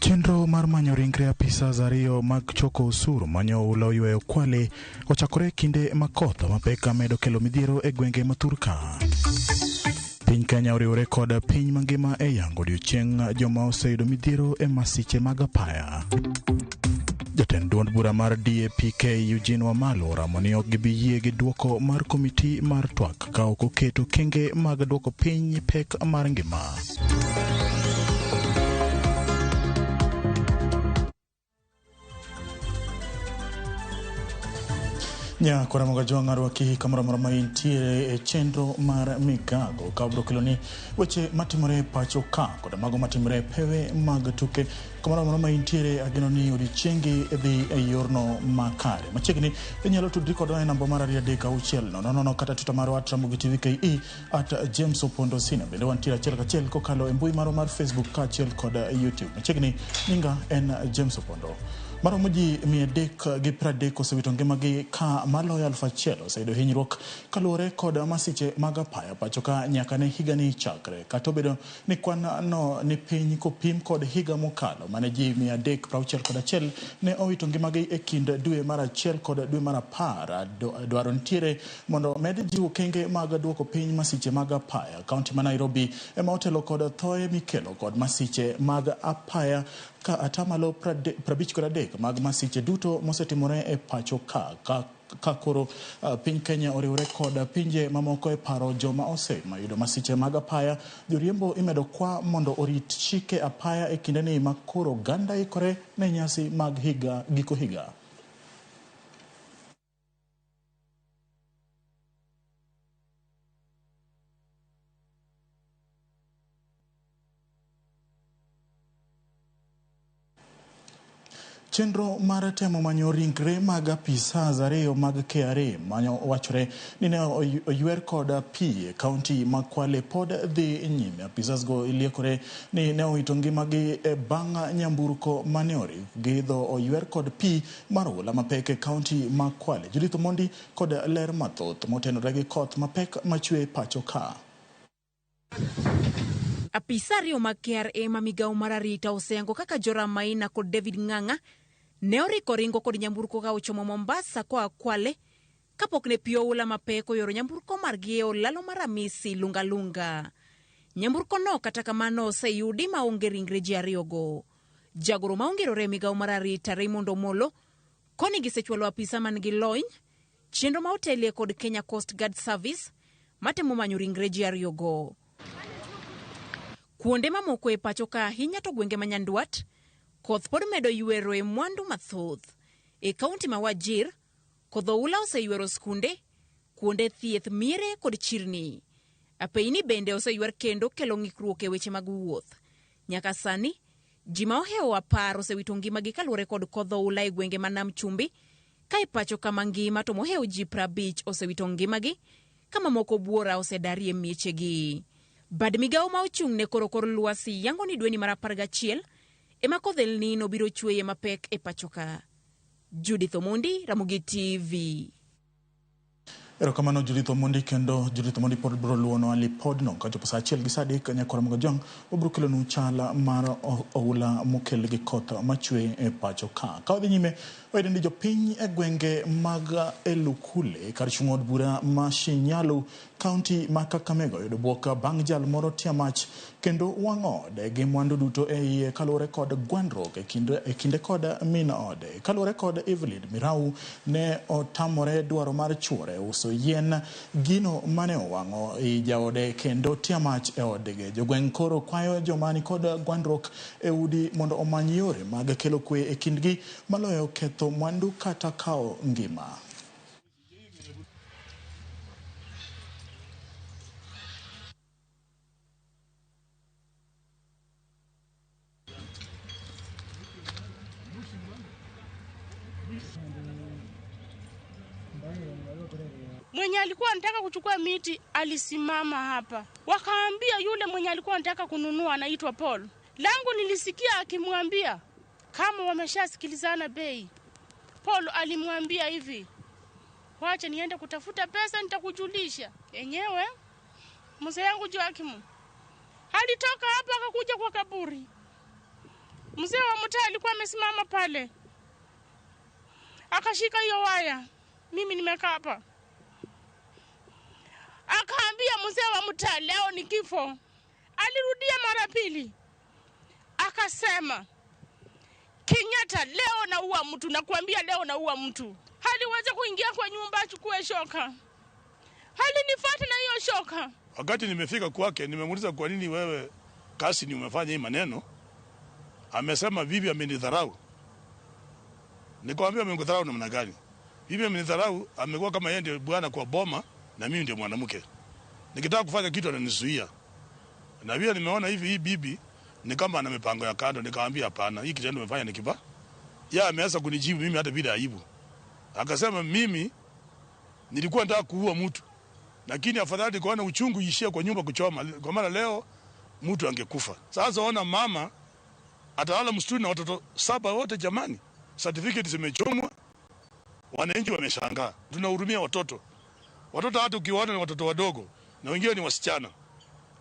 Chenro mar manyo ringre apisas ariyo mag choko osuru manyo oula oyweyo Kwale ochakore kinde ma koth mapek medo kelo midhiero e gwenge ma thurka. Piny Kenya oriwore kod piny mangima e yango odiochieng' joma oseyudo midhiero e masiche mag apaya. Jatend duond bura mar DAPK Eugene Wamalwa oramo ni ok gibi yie gi duoko mar komiti mar twak ka ok oketo okenge mag duoko piny pek mar ngima. Nyakora Mogajwang' arwaki kamoro amora ma intiere e chenro mar Migago ka obiro keloni weche matimore e pacho ka koda mago matimore e pewe mag tuke. Kamoro amora ma intiere ageno ni odiechiengi dhi e yorno makare. Machiegni inyalo tudri kodwa e namba mar 236 00 kata Twitter marwa at Ramogi TV KE at James Opondo Sina. Bende wantiere achiel kachiel kokalo e mbui marwa mar Facebook kaachiel kod YouTube. Machiegni nyinga en James Opondo. Maromo ji 330 osewito ngimagi ka maloyo 1000 oseyudo hinyruok kaluwore kod masiche mag apaya pacho ka nyaka ne higani chakre. Kata obedo ni kwan no ni piny kopim kod higa mokalo mane ji 361 ne owito ngimagi e kind dwe mar achiel kod dwe mar apar. Dwaro nitiere mondo med jiwo okenge mag duoko piny masiche mag apaya. Kaunti ma Nairobi ema otelo kod thoe mikelo kod masiche mag apaya ka atamalo 53 mag masiche duto mosetimore e pacho ka ka koro piny Kenya oriwore kod pinje mamoko e paro joma osemayudo masiche mag apaya. Joriembo imedo kwa mondo orit chike apaya e kindeni ma koro oganda ikore ne nyasi mag higa giko higa. Chenro mar temo manyo ringre mag apisas ariyo mag KRA manyo wachore ni ne oywer kod pi e kaunti ma Kwale pod dhi nyime. Apisas go iliekore ni ne owito ngimagi e bang' nyamburko mane orig giidho oywer kod pi mar oula mapek e kaunti ma Kwale. Judith Omondi kod ler mathoth motenore gi koth mapek machwe pacho ka. Apisa ariyo mag KRA ma migawo mar arita oseyango kaka Joram Maina kod David Ng'ang'a ne oriko ringo kod nyamburko ka ochomo Mombasa koa Kwale kapok ne pi oula mapek oyoro nyamburko margi e olalo mar Amisi Lunga Lunga. Nyamburko no kata kamano oseyudi maonge ringre ji ariyogo. Jagoro ma ongirore e migawo mar arita Raymond Omolo koni gisechwalo apisa man gi lony chenro ma otelie kod Kenya Coast Guard Service matemo manyo ringre ji ariyogo. Kuonde mamoko e pacho ka ahinya to gwenge ma nyandwat, koth pod medo ywero e mwandu mathoth. E kaunti ma Wajir, kodh oula oseywero skunde, kuonde thieth, miere kod chirni. Apeyni bende oseywer kendo kelo ng'ikruok e weche mag wuoth. Nyaka sani, ji ma ohewo 10 osewito ngimagi kaluwore kod kodh oula e gwenge ma Nam Chumbi, ka e pacho kama ngima to mohewo ji 50 osewito ngimagi ka mamoko buora osedarie miechegi. Bad migawo ma ochung' ne koro kor lwasi yango ni dweni mar 11 ema kodh El Nino biro chweye mapek e pacho ka. Judith Omondi, Ramogi TV. Erokamano Judith Omondi, kendo Judith Omondi pod biro luwonwa lipodno kachopo saa achiel gi saa adek nyakwara Mogajwang' wabiro kelonu chal mar oula mokel gi koth machwe e pacho ka. Ka wadhi nyime, wayudo ni jopiny e gwenge mag Elukule kar chung' od bura ma Shinyalu kaunti ma Kakamega oyudo buok bang' jal moro tia mach kendo wang'o ode gi mwandu duto e iye kaluwore kod gwandruok e kinde kod min ode. Kaluwore kod Evelyn Mirau, ne otamore dwaro mar chuore uso yien gino mane owang'o i jaode kendo tia mach e odgi. Jogweng' koro kwayo joma nikod gwandruok e udi mondo omany yore mag kelo kwe e kindgi maloyo ketho mwandu kata kawo ngima. Mwenye alikuwa anataka kuchukua miti alisimama hapa, wakaambia yule mwenye alikuwa anataka kununua anaitwa Paul. Langu nilisikia akimwambia kama wameshasikilizana bei. Paul alimwambia hivi, wacha niende kutafuta pesa nitakujulisha. Enyewe mzee yangu Joakim alitoka hapa akakuja kwa kaburi. Mzee wa mtaa alikuwa amesimama pale, akashika hiyo waya, mimi nimekaa hapa. Akaambia mzee wa mtaa, leo ni kifo. Alirudia mara pili, akasema Kenyatta, leo naua mtu, nakuambia leo naua mtu. Haliweza kuingia kwa nyumba achukue shoka, halinifuata na hiyo shoka. Wakati nimefika kwake, nimemuuliza kwa nini wewe kasi ni umefanya hii maneno. Amesema bibi amenidharau. Nikamwambia amekudharau namna gani? Bibi amenidharau, amekuwa kama yeye ndiye bwana kwa boma na mimi ndiye mwanamke. Nikitaka kufanya kitu ananizuia. Na pia nimeona hivi hii bibi ni kama ana mipango ya kando. Nikamwambia hapana, hii kitendo umefanya ni kibaya. Yeye ameanza kunijibu mimi hata bila aibu. Akasema mimi nilikuwa nataka kuua mtu, lakini afadhali kuona uchungu ishie kwa nyumba kuchoma, kwa maana leo mtu angekufa. Sasa ona mama atalala msituni na watoto 7 wote jamani. Certificate zimechomwa, wananchi wameshangaa. Tunahurumia watoto. Watoto hata ukiwaona ni watoto wadogo na wengine ni wasichana,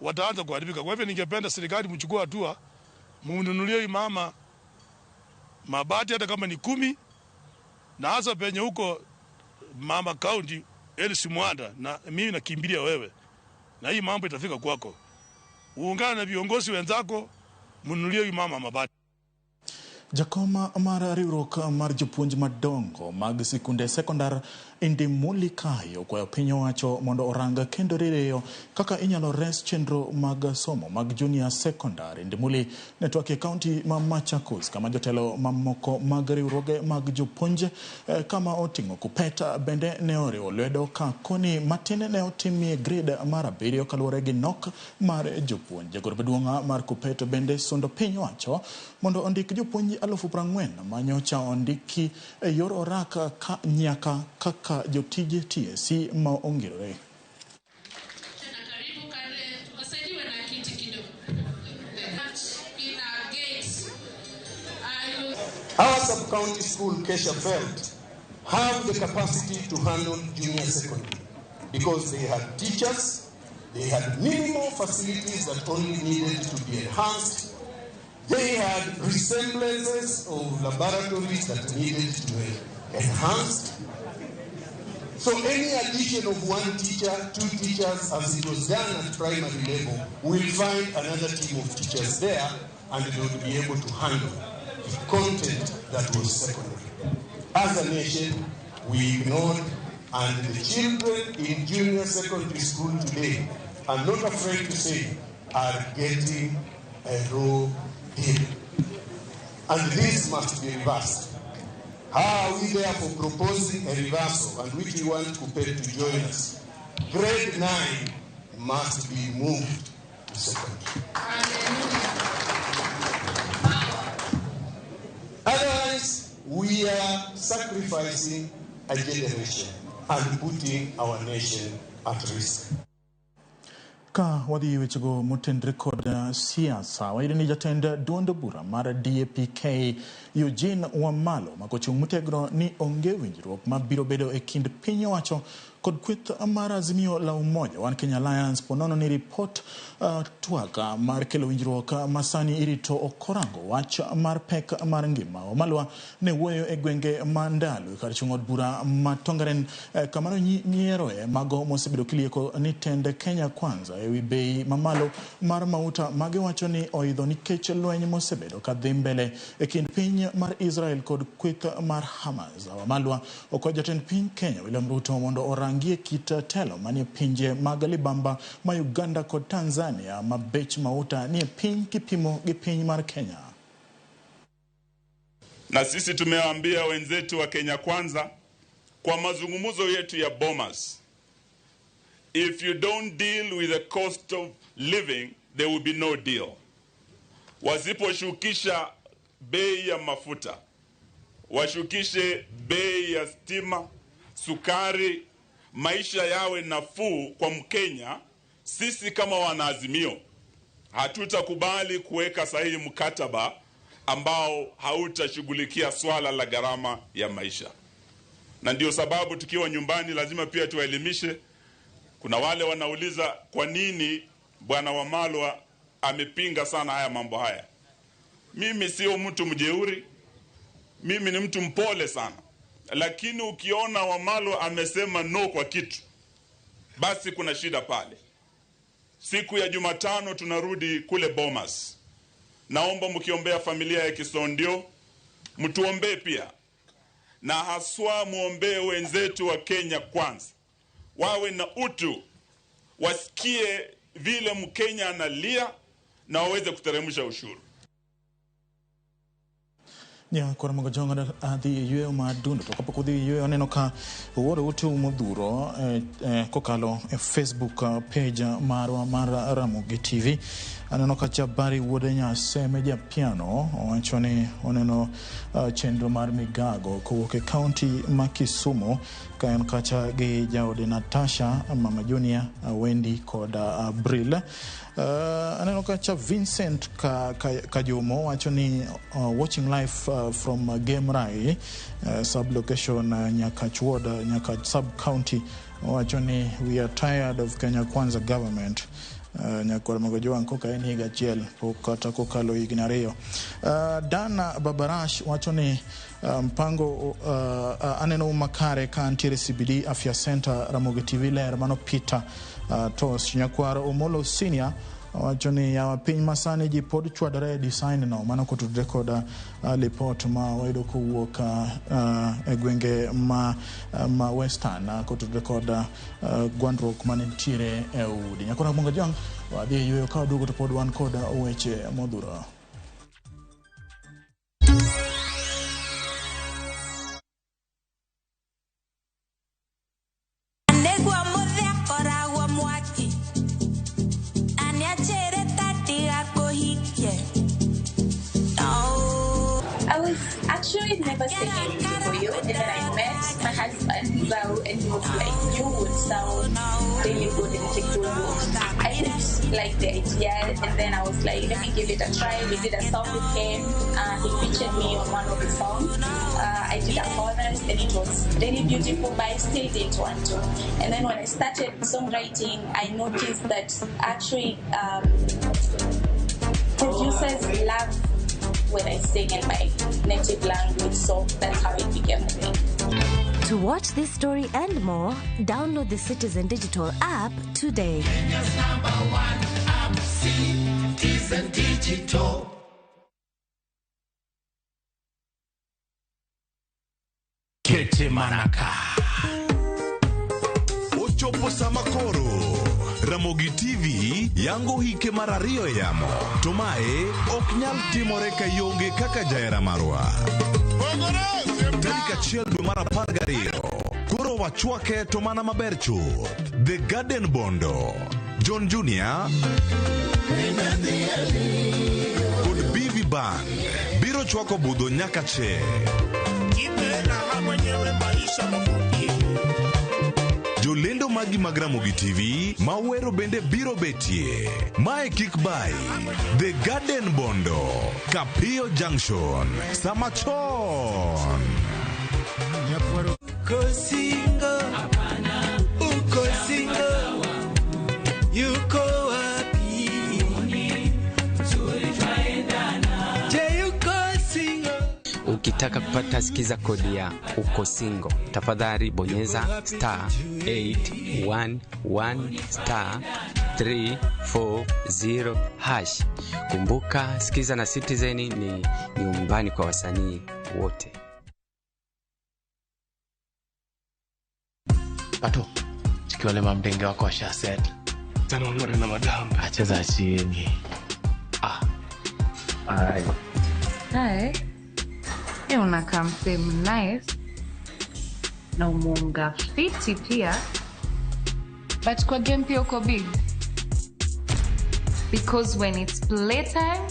wataanza kuharibika. Kwa hivyo ningependa serikali mchukue hatua, mnunulie mama mabati hata kama ni 10, na hasa penye huko mama county Elsie Mwanda, na mimi nakimbilia wewe, na hii mambo itafika kwako. Uungane na viongozi wenzako, mnunulie mama mabati. Jakoma mar riwruok mar jopuonj madongo mag sikunde sekondar Indimuli Kayo okwayo piny owacho mondo orang kendo rieyo kaka inyalo res chenro mag somo mag junior secondary. Indimuli ne twak e kaunti ma Machakos kama jotelo mamoko mag riwruoge mag jopuonj kama oting'o Kupet bende ne oriwo lwedo ka koni matin ne otimie grade mar 7 kaluwore gi nok mar jopuonj. Jagoro maduong' mar Kupet bende sundo piny owacho mondo ondik jopuonj 40,000 manyocha ondiki e yor oraka ka nyaka kaka jotije TSC ma ongirore. Our sub-county school, Kesha Felt, have the capacity to handle junior secondary because they had teachers, they had minimal facilities that only needed to be enhanced. They had resemblances of laboratories that needed to be enhanced. So any addition of 1 teacher, 2 teachers, as it was done at primary level, will find another team of teachers there, and they will be able to handle the content that was secondary. As a nation, we ignored, and the children in junior secondary school today, I'm not afraid to say, are getting a raw deal. And this must be reversed. How are we therefore proposing a reversal, and which we want Kupet to join us? Grade 9 must be moved to secondary. Otherwise, we are sacrificing a generation and putting our nation at risk. Ka wadhi wechego motenre kod siasa, wayudo ni jatend duond bura mar DAPK Eugene Wamalwa makochung' motegno ni onge winjruok mabiro bedo e kind piny owacho kod kweth mar Azimio la Umoja One Kenya Alliance ponono ni ripot twak mar kelo winjruok masani irito ok orango wach mar pek mar ngima. Wamalwa ne wuoyo e gwenge ma Ndalo kar chung' od bura ma Tongaren kamano nyieroe mago mosebedo kilieko ni tend Kenya Kwanza ewi bei mamalo mar mauta magiwacho ni oidho nikech lweny mosebedo kadhi mbele e kind piny mar Israel kod kweth mar Hamas. Wamalwa okwayo jatend piny Kenya William Ruto mondo orangie kit telo manie pinje mag libamba ma Uganda kod Tanzania ma bech mauta nie piny kipimo gi piny mar Kenya. Na sisi tumewaambia wenzetu wa Kenya Kwanza kwa mazungumzo yetu ya Bomas, if you don't deal with the cost of living, there will be no deal. Wasiposhukisha bei ya mafuta, washukishe bei ya stima, sukari, maisha yawe nafuu kwa Mkenya, sisi kama wanaazimio hatutakubali kuweka sahihi mkataba ambao hautashughulikia swala la gharama ya maisha. Na ndio sababu tukiwa nyumbani lazima pia tuwaelimishe. Kuna wale wanauliza kwa nini Bwana Wamalwa amepinga sana haya mambo haya. Mimi sio mtu mjeuri, mimi ni mtu mpole sana. Lakini ukiona Wamalwa amesema no kwa kitu, basi kuna shida pale. Siku ya Jumatano tunarudi kule Bomas. Naomba mkiombea familia ya Kisondio, mtuombee pia. Na haswa muombee wenzetu wa Kenya Kwanza. Wawe na utu, wasikie vile Mkenya analia na waweze kuteremsha ushuru. Nyakora Mogajonga adhi yweyo mar dundo to kapok udhi yweyo aneno ka uoro ote modhuro kokalo e Facebook page marwa mar Ramogi TV. Aneno ka Jabari wuod Nyaseme Japiano owacho ni oneno chenro mar migago kowuok e kaunti ma Kisumu ka en kacha gi jaode Natasha, Mama Junior, Wendy kod Abril. Aneno kacha Vincent Kajomo wacho ni watching live from Gemrai sub-location Nyakach Ward, Nyakach sub-county. Wacho ni we are tired of Kenya Kwanza government. Nyakwar Mogojoang koka en higa achiel pok kata kokalo higni ariyo. Dana Babarash wacho ni mpango aneno makare ka ntiere CBD Afya Center Ramogi TV ler mano Peter Tos. Nyakwar Omolo Senior wacho ni yawa piny masani ji pod chwadore e design no mano kotudre kod lipot ma wayudo kowuok e gwenge ma Western kotudre kod gwandruok manitiere e udi. Nyakwar Mogojoang wadhi e yweyo ka waduogo to pod wan kod weche modhuro. I was actually never singing for you, and then I met my husband Zau, and he was like, "You would sound really good in Kikuyu." I didn't like the idea, and then I was like, "Let me give it a try." We did a song with him. He featured me on one of his songs. I did a chorus, and it was really beautiful, but I still didn't want to. And then when I started songwriting, I noticed that actually producers love when I sing in my native language, so that's how it became a thing. To watch this story and more, download the Citizen Digital app today. Kenya's number one app, Citizen Digital. Kete Manaka. Ochopo sama koro. Ramogi TV yango hike mar ariyo e yamo. To mae ok nyal timore ka ionge kaka jahera marwa. Tarik 1 dwe mar 12. Koro wachwake to mana maber chuth. The Garden Bondo, John Junior kod BV Band biro chwako budho nyaka che. Jolendo magi mag Ramogi TV mawero bende biro betie. Mae kik bai, The Garden Bondo, Kapio Junction, sama chon. Uko single, uko single, yuko wapi? Je, uko single? Ukitaka kupata sikiza kodi ya uko single, tafadhali bonyeza star 811 star 340 hash. Kumbuka, sikiza na Citizen ni nyumbani kwa wasanii wote. Pato, chikiwale mamdenge wako washa set. Tano ngore na madamba. Acheza chini. Ah. Ai. Hi. Unakaa msee nice na umunga fiti pia, but kwa game pia uko big, because when it's playtime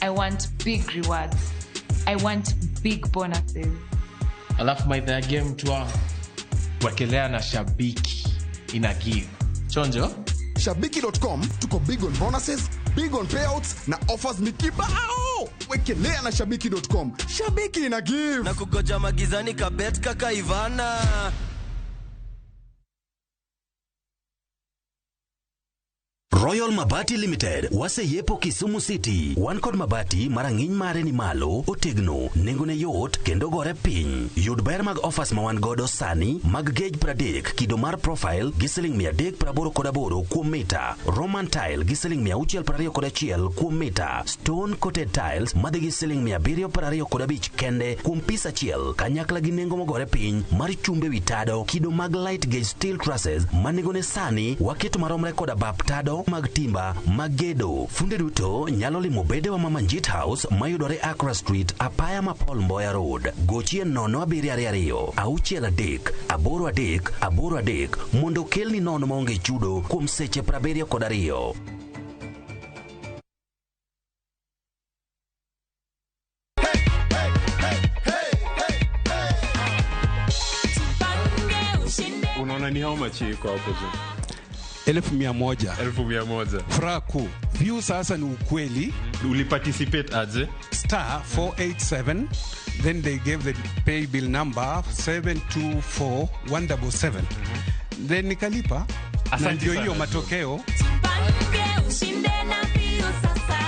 I want big rewards, I want big bonuses. Alafu maidha ya game tu wangu Wekelea na Shabiki ina give. Chonjo? Shabiki.com tuko big on bonuses, big on payouts na offers ni kibao. Wekelea na shabiki.com. Shabiki ina give. Na kugoja magizani kabet kaka Ivana. Royal Mabati Limited waseyepo Kisumu City. Wan kod mabati ma rang'iny mare ni malo, otegno, nengone yot kendo gore piny. Yud ber mag offers ma wan godo sani mag gauge 30 kido mar profile gi siling 388 kuom mita, Roman tile gi siling 621 kuom mita, stone coated tiles madhi gi siling 725 kende kuom pis achiel, kanyakla gi nengo mogore piny mar chumbe wi tado kido mag light gauge steel trusses ma nengone sani waketo maromre koda bap tado mag timba mag gedo. Funde duto nyalo limo bedewa ma Manjit House mayudore Accra Street, apaya ma Paul Mboya Road. Gochie 0722 63 83 83 mondo kelni nono maonge chudo kuom seche 72. Unaona ni how much iko hapo juu? 100,000. 100,000. Furaha kuu. View sasa ni ukweli. Uliparticipate aje? Star 487, then they gave the pay bill number 724177. Then nikalipa. Na Asante ndio hiyo sana. Matokeo. Ushinde na Piu sasa.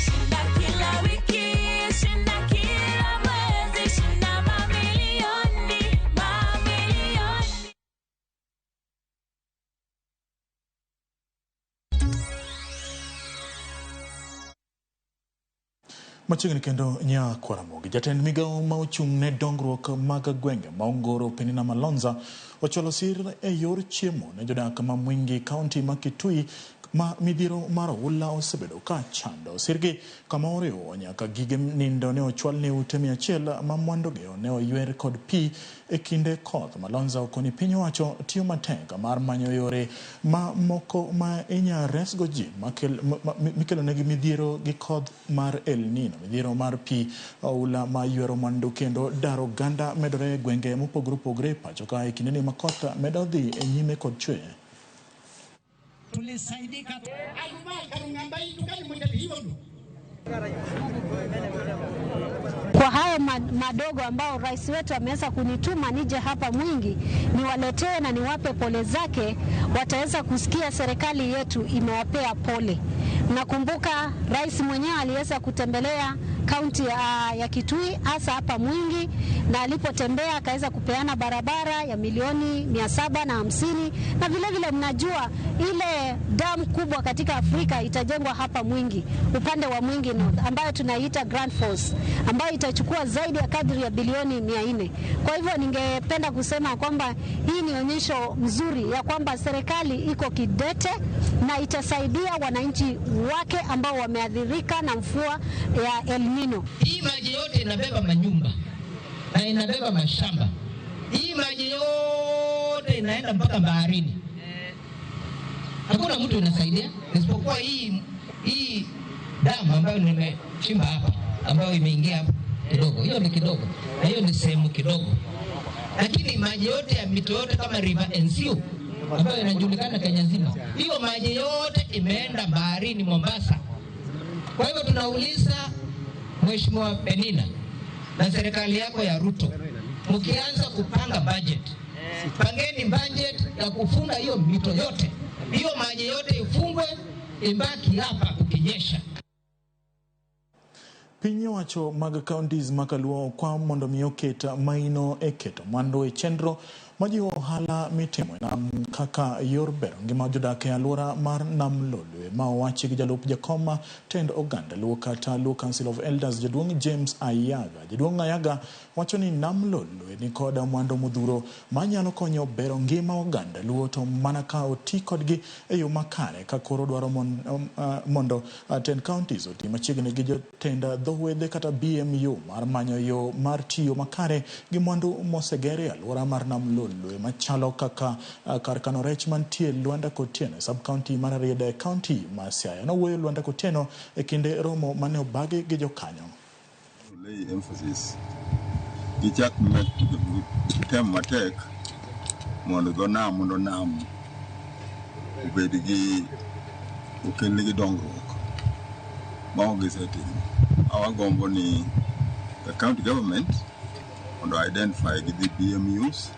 Shinda kila wiki, shinda kila mwezi, shinda mamilioni, mamilioni. Machiegni kendo nya Kwaramogi, jatend migawo ma ochung' ne dongruok mag gwenge ma Ongoro Penina Malonza ochwalo sir e yor chiemo ne jodak ma Mwingi kaunti ma Kitui ma midhiero mar oula osebedo ka chando. Sirgi kama oriwo nyaka gige nindo ne ochwal ne ute 100 ma mwandugi ne oywer kod pi e kinde koth. Malonza okoni piny owacho tiyo matek mar manyo yore ma moko ma inya resgo ji mikelonegi midhiero gi koth mar El Nino. Midhiero mar pi oula ma ywero mwandu kendo daro oganda medore e gwenge mopogore opogore e pacho ka e kindeni ma koth medo dhi e nyime kod chwe. Tulisaidika. Kwa hayo madogo ambao rais wetu ameweza kunituma nije hapa Mwingi niwaletee na niwape pole zake, wataweza kusikia serikali yetu imewapea pole. Nakumbuka rais mwenyewe aliweza kutembelea kaunti ya Kitui hasa hapa Mwingi, na alipotembea akaweza kupeana barabara ya milioni 750, na vile vile mnajua ile damu kubwa katika Afrika itajengwa hapa Mwingi, upande wa Mwingi North, ambayo tunaiita Grand Falls, ambayo itachukua zaidi ya kadri ya bilioni 400. Kwa hivyo ningependa kusema kwamba hii ni onyesho mzuri ya kwamba serikali iko kidete na itasaidia wananchi wake ambao wameathirika na mvua ya El Nino. Hii maji yote inabeba manyumba na inabeba mashamba. Hii maji yote inaenda mpaka baharini. Hakuna mtu inasaidia isipokuwa hii damu ambayo nimechimba hapa, ambayo imeingia hapa kidogo. Hiyo ni kidogo na hiyo ni sehemu kidogo. Lakini maji yote ya mito yote kama River Enziu ambayo inajulikana Kenya nzima, hiyo maji yote imeenda baharini Mombasa. Kwa hivyo tunauliza Mheshimiwa Penina na serikali yako ya Ruto, mkianza kupanga budget, pangeni budget ya kufunga hiyo mito yote, hiyo maji yote ifungwe, ibaki hapa kukinyesha. Piny owacho mag counties ma Kaluo okwa mondo mi oket maino e keto mwandu e chenro majiwo ohala mitimo e nam kaka yor bero ngima jodak e alwora mar Nam Lolwe ma owachi gi jalup jakom tend oganda Luo kata Luo Council of Elders jaduong' James Ayaga. Jaduong' Ayaga wacho ni Nam Lolwe ni kod mwandu modhuro manyalo konyo bero ngima oganda Luo to mana ka oti kodgi e yo makare ka koro dwaro mondo tend counties oti machiegni gi jotend dho wedhe kata BMU mar manyo yo mar tiyo makare gi mwandu moseger e alwora mar Nam Lolwe machalo kaka kar kano rech mantie Lwanda Kotieno e sub-county mar Rarieda e county ma Siaya. Nowuoyo Lwanda Kotieno e kinde romo mane obagi gi jokanyo. Lay emphasis gichak tem matek Mondo dho nam mondo nam obed gi okelnegi dongruok ma ok gisetimo. Awagombo ni the county government mondo identify gi the BMUs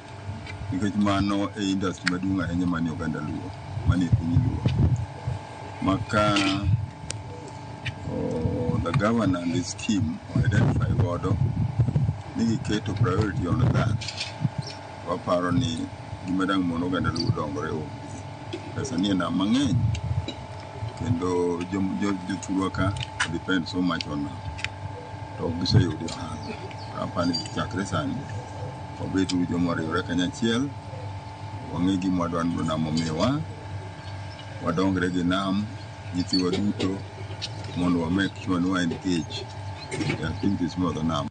nikech mano e industry maduong' ahinya manie oganda Luo, manie piny Luo. Ma ka the governor and his team identify godo ni giketo priority on that, waparo ni gima dang' mondo oganda Luo dongore onge. Pesa nie nam mang'eny kendo jothurwa ka depend so much on nam to ok giseyudo ohala. Aparo ni chakre sani wabed uru joma oriwore kanyachiel, wang'e gima wadwa ni nam omiwa, wadongre gi nam, nyithiwa duto mondo wa make sure ni wa engage e activities mag nam.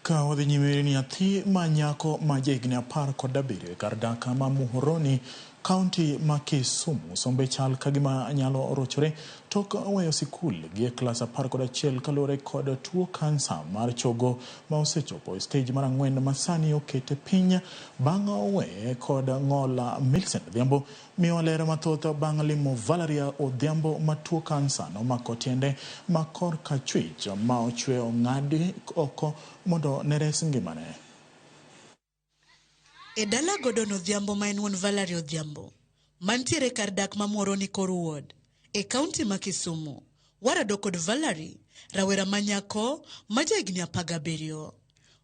Ka wadhi nyime ni nyathi ma nyako ma jahigni 17 e kar dak ma Muhoroni, kaunti ma Kisumu, sombe chal ka gima nyalo rochore tok weyo sikul gi e klas 11 kaluwore kod tuo kansa mar chogo ma osechopo e stage mar 4 ma sani okete piny bang' weye kod ng'ol. Millicent Odhiambo miyowa ler mathoth bang' limo Valeria Odhiambo ma tuo kansa nomako tiende ma korka achwich ma ochwe ong'adi oko mondo ne res ngimane. E dala Gordon Odhiambo ma en wuon Valerie Odhiambo, mantiere kar dak ma Muhoroni Koru Ward, e kaunti ma Kisumu, warado kod Valerie, rawera ma nyako ma jahigni 17.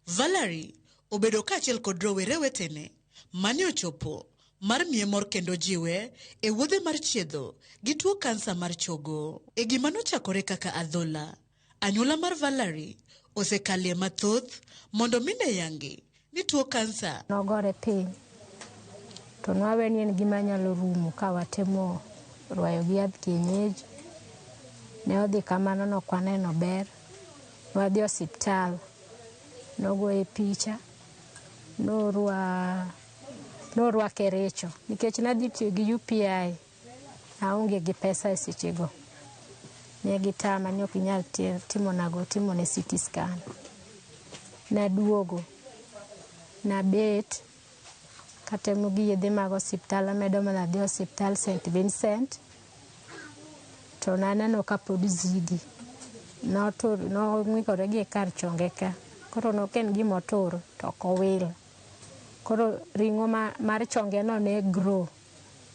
Valerie obedo kaachiel kod rowere wetene mane ochopo mar miye mor kendo jiwe e wuodhe mar chiedho gi tuo kansa mar chogo. E gima nochakore kaka adhola, anyuola mar Valerie osekalie mathoth mondo mine yangi ni tuo kansa nogore piny to nwawe ni en gima nyalo rumo ka watemo rwayo gi yadh kienyeji. Ne odhi kamano nok waneno ber. Wadhi osiptal, nogoye picha, norwake recho nikech nadhi tiyo gi UPI, aonge gi pesa e sechego. Ne gitama ni ok inyal timonago timone CT scan. Naduogo, nabet katemo gi yedhe mag osiptal, amedo mana dhi osiptal St. Vincent to naneno ka pod zidi. Notur, nong'ikore gi kar chonge ka. Koro nok en gima otur to ok owil. Koro ring'o mar chonge no ne grow.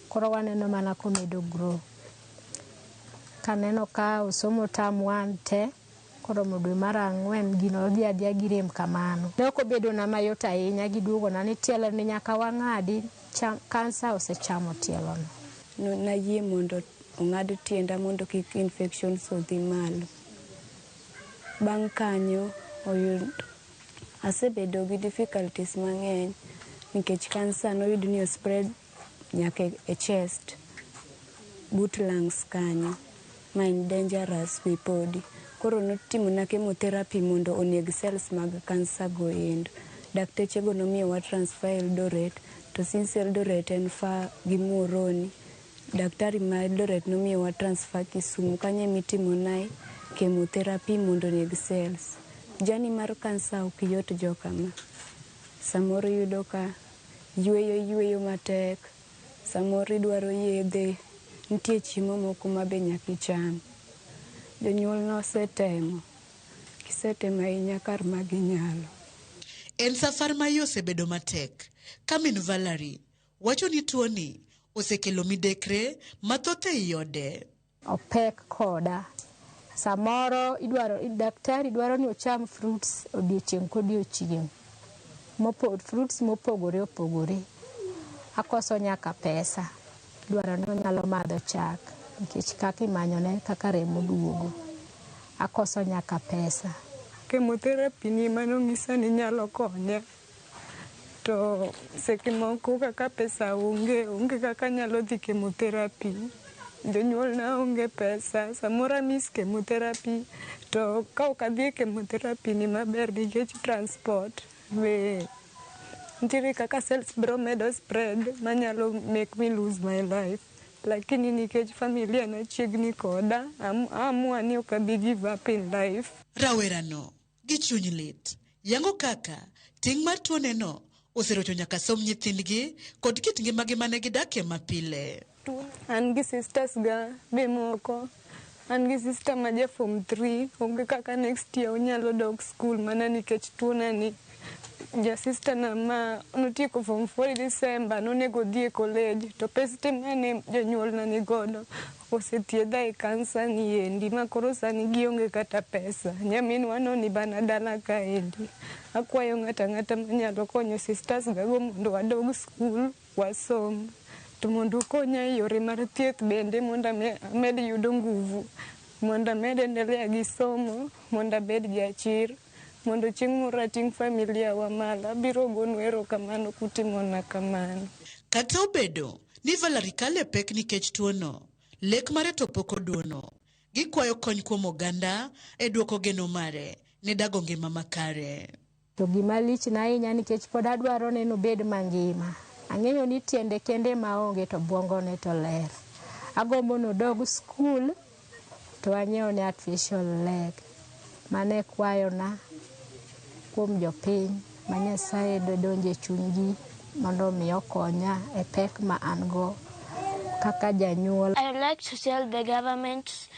Koro waneno mana komedo grow. Kaneno ka osomo term 1 te, koromo dwe mar 4 gino odhi adhiya gi rem kamano. Ne ok obedona mayot ahinya giduogona ni tielo ni nyaka wang'adi, kansa osechamo tielono. Nayie mondo ong'ad tienda mondo kik infections odhi malo. Bang' kanyo asebedo gi difficulties mang'eny nikech kansa noyud ni ospread nyaka e chest, but lungs kanyo, ma en dangerous be podi. Koro notimona chemotherapy mondo oneg cells mag kansa go endo. Dakteche go nomiyowa transfer Eldoret, to since Eldoret en far gi Muhoroni, daktari ma Eldoret nomiyowa transfer Kisumu, kanyo emitimonae chemotherapy mondo oneg cells. Journey mar kansa ok yot jokama. Samoro iyudo ka yweyo matek, samoro idwaro yedhe, nitie chiemo moko ma be nyaka icham. Jonyuol nosetemo, gisetemo ahinya kar ma ginyalo. En safar ma iye osebedo matek, ka min Valerie wacho ni tuoni osekelo midekre mathoth ei ode. Opek koda. Samoro idwaro, daktari dwaro ni ocham fruits odiochieng' kodiochieng'. Fruits mopogore opogore. Akoso nyaka pesa. Dwaro ni onyalo madho chak nikech kaka imanyone kaka remo duogo. Akoso nyaka pesa. Chemotherapy ni mano ng'isa ni nyalo konya. To seche moko kaka pesa onge, onge kaka anyalo dhi chemotherapy. Jonyuolna onge pesa, samoro amiss chemotherapy, to ka ok adhi e chemotherapy ni maber nikech transport be nitiere kaka cells biro medo spread manyalo make me lose my life. Lakini nikech familia na chiegni koda, aamua ni ok abi give up in life. Rawerano gi chuny lit yango kaka ting' mar tuoneno oserocho nyaka somb nyithindgi kod kit ngimagi mane gidakie mapile. An gi sisters ga be moko. An gi sister ma ja form 3, onge kaka next year onyalo dok school mana nikech tuona ni. Ja sister na ma notieko form 4 December nonego odhi e college to pes te mane jonyuolna ni godo osethiedha e kansa ni endi ma koro sani gionge kata pesa. Nyaminwa no ni bana dala kaendi. Akwayo ng'ato ang'ata manyalo konyo sisters ga go mondo wadog school wasom. To mondo ukonya e yore mar thieth bende mondo amed yudo nguvu, mondo amed endelea gi somo, mondo abed jachir, mondo chieng' moro ating' familia wa malo. Abiro gonu erokamano kutimona kamano. Kata obedo ni Valerie kalo e pek nikech tuono, lek mare to pok oduono. Gikwayo kony kuom oganda e duoko geno mare ne dago ngima makare. To gima lichna ahinya nikech pod adwaro neno obed mangima. Ang'eyo ni tiende kende maonge to bwongone to ler. Agombo nodog skul to anyiew ne artificial leg. Mano e kwayona kuom jopiny ma Nyasaye dodonje e chunygi mondo mi okonya e pek ma an go kaka janyuol. I would like to tell the government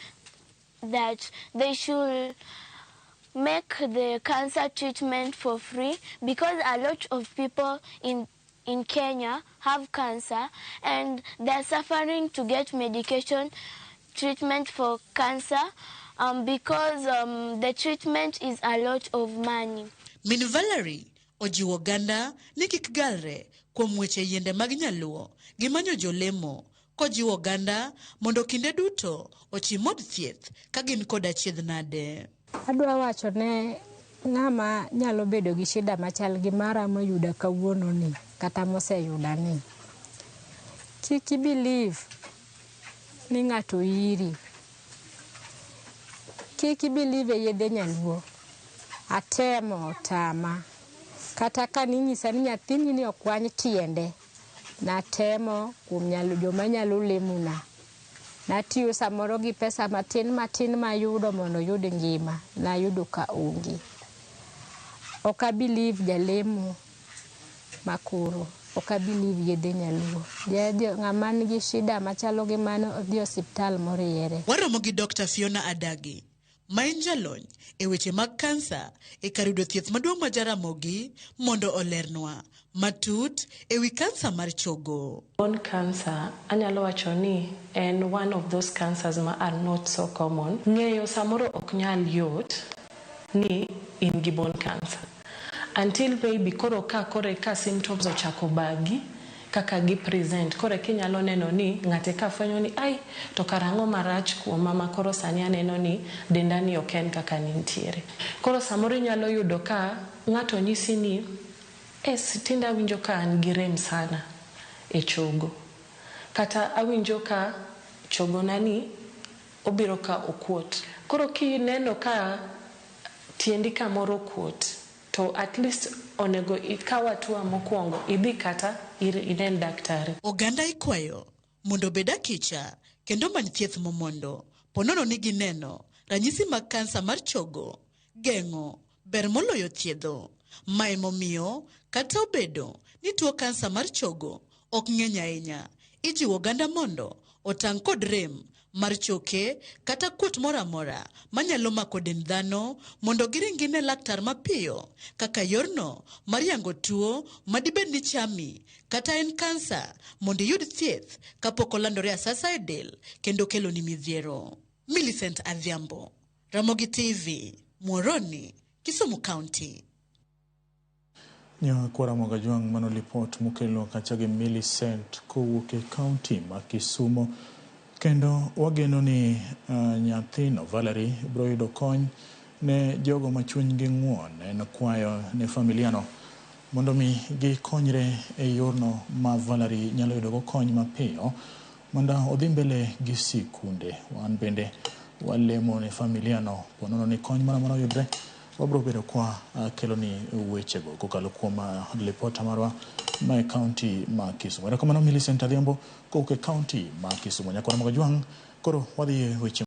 that they should make the cancer treatment for free because a lot of people in Kenya have cancer and they're suffering to get medication treatment for cancer because the treatment is a lot of money. Min Valerie ojiwo oganda ni kik galre kuom weche yiende mag nyaluo gi manyo jolemo kojiwo oganda mondo kinde duto ochim od thieth ka gin kod achiedh nade. Adwa wacho ne ng'ama nyalo bedo gi shida machal gi mara moyuda kawuono ni kata moseyuda ni. Kik i believe ni ng'ato iri. Kik i believe e yedhe nyaluo. Atemo otama. Kata ka ninyisa ni nyathini ni okwany tiende, natemo kuom nyalo joma nyalo lemona. Natiyo samoro gi pesa matin matin mayudo mondo oyud ngima, nayudo ka onge. Ok a believe jalemo makoro, ok a believe yedhe nyaluo. Ng'ama nigi shida machalo gi mano odhi osiptal moriere. Waromo gi Dr. Fiona Adagi, ma en jalony e weche mag kansa e kar yudo thieth maduong' ma Jaramogi mondo olernwa matut e wi kansa mar chogo. Bone cancer anyalo wacho ni en one of those cancers ma are not so common. Ng'eyo samoro ok nyal yot ni in gi bone cancer until maybe koro ka koro ka symptoms ochako bagi kaka gi present koro kinyalo neno ni ng'ate ka fwenyo ni ai to kara ang'o marach kuoma ma koro sani aneno ni denda ni ok en kaka nintiere. Koro samoro inyalo yudo ka ng'ato nyisi ni es tinde awinjo ka an gi rem sana e chogo kata awinjo ka chogona ni obiro ka okuot. Koro kineno ka tiendi kamoro okuot to at least onego ikaw hatua mokwongo idhi kata inen daktari. Oganda ikwayo mondo obed akicha kendo many thieth momondo ponono ni gineno ranyisi mag kansa mar chogo. Geng'o ber moloyo thiedho. Ma emomiyo kata obedo ni tuo kansa mar chogo ok ng'eny ahinya, ijiwo oganda mondo otang' kod rem mar choke kata kuot moro amora manyalo mako dend dhano mondo giring gine laktar mapiyo kaka yorno mar yango tuo madibed ni chami kata en kansa mondo iyud thieth kapok olandore asasa e del kendo keloni midhiero. Millicent Adhiambo, Ramogi TV, Muhoroni, Kisumu County. Nyakwara Ramogi Ajwang' mano lipot mokelo kacha gi Millicent kowuok e kaunti ma Kisumo. Kendo wageno ni nyathino Valerie biro yudo kony ne jogo ma chunygi ng'won en kwayo ne familia no mondo mi gikonyre e yorno ma Valerie nyalo yudogo kony mapiyo mondo odhi mbele gi sikunde. Wan bende walemo ne familia no ponono ni kony moro amora oyudre wabiro bedo kwa kelo ni wechego kokalo kuom lipota marwa ma e kaunti ma Kisumu. Erokamano Millicent Adhiambo kowuok e kaunti ma Kisumu. Nyakwara Ramogi Ajwang' koro wadhi e weche